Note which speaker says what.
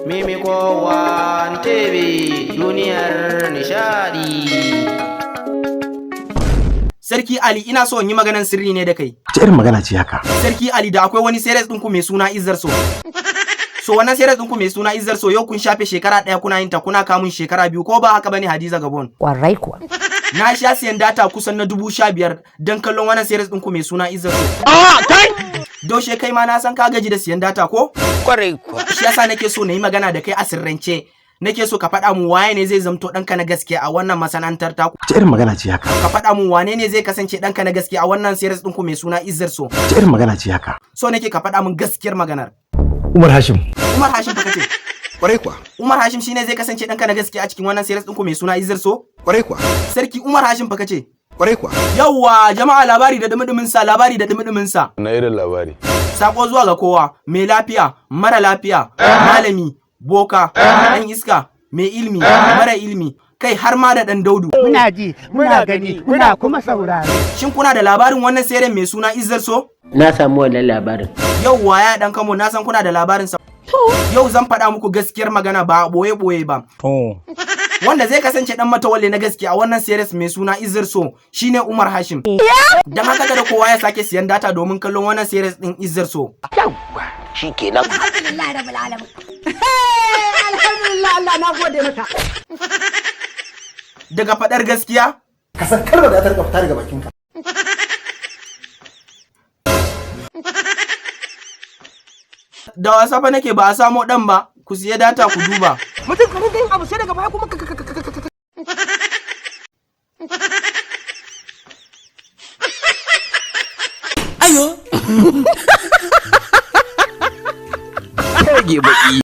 Speaker 1: Mimiko One TV duniyar nishadi.
Speaker 2: Sarki Ali, ina so in yi maganan sirri ne da kai.
Speaker 3: Wace irin magana ce haka?
Speaker 2: Sarki Ali, da akwai wani series ɗinku mai suna Izzar So. So wannan series ɗinku mai suna Izzar So, yau kun shafe shekara 1 kuna yin ta, kuna kamun shekara 2, ko ba haka bane, Hadiza Gabon?
Speaker 4: Kwarai kuwa.
Speaker 2: Na sha siyan data kusan na 15,000 don kallon wannan series ɗinku mai suna Izzar So. Daushe, kai ma na san ka gaji da siyan data, ko?
Speaker 1: Kwarai kuwa.
Speaker 2: Shi yasa nake so na yi magana da kai a sirrance. Nake so ka faɗa mu waye ne zai zamto ɗanka na gaskiya a wannan masana'antar taku.
Speaker 3: Wace irin magana ce haka?
Speaker 2: Ka faɗa mu wane ne zai kasance ɗanka na gaskiya a wannan series ɗinku mai suna Izzar So.
Speaker 3: Wace irin magana ce haka?
Speaker 2: So nake ka faɗa min gaskiyar maganar.
Speaker 3: Umar Hashim.
Speaker 2: Umar Hashim fa kace?
Speaker 5: Kwarai kuwa.
Speaker 2: Umar Hashim shine zai kasance ɗanka na gaskiya a cikin wannan series ɗinku mai suna Izzar So?
Speaker 5: Kwarai kuwa.
Speaker 2: Sarki Umar Hashim fa kace?
Speaker 5: Kwarai kuwa.
Speaker 2: Yawwa jama'a, labari da dumi sa, labari da dumi sa.
Speaker 6: Na irin labari?
Speaker 2: Sako zuwa ga kowa, mai lafiya, mara lafiya, malami, boka, ɗan iska, mai ilimi, mara ilimi, kai har ma da ɗan daudu.
Speaker 7: Muna ji, muna gani, muna kuma saurare.
Speaker 2: Shin kuna da labarin wannan series mai suna Izzar So?
Speaker 1: Na samu wannan labarin.
Speaker 2: Yauwa ya ɗan kamo, na san kuna da labarin sa. Yau zan faɗa muku gaskiyar magana ba ɓoye-ɓoye ba. Wanda zai kasance dan matawalle na gaskiya a wannan series mai suna Izzar So shine Umar Hashim. Dan haka kada kowa ya sake siyan data domin kallon wannan series din Izzar So.
Speaker 1: Shikenan.
Speaker 4: Alhamdulillah rabbil alamin.
Speaker 7: Alhamdulillah, Allah na gode maka.
Speaker 2: Daga faɗar gaskiya
Speaker 5: Ka san kalmar da ta rika fita daga bakinka.
Speaker 2: Da wasa fa nake, ba a samo dan ba, ku siya data ku duba.
Speaker 7: Mutum ka rinka yin abu sai daga baya kuma ka
Speaker 6: Rage baki.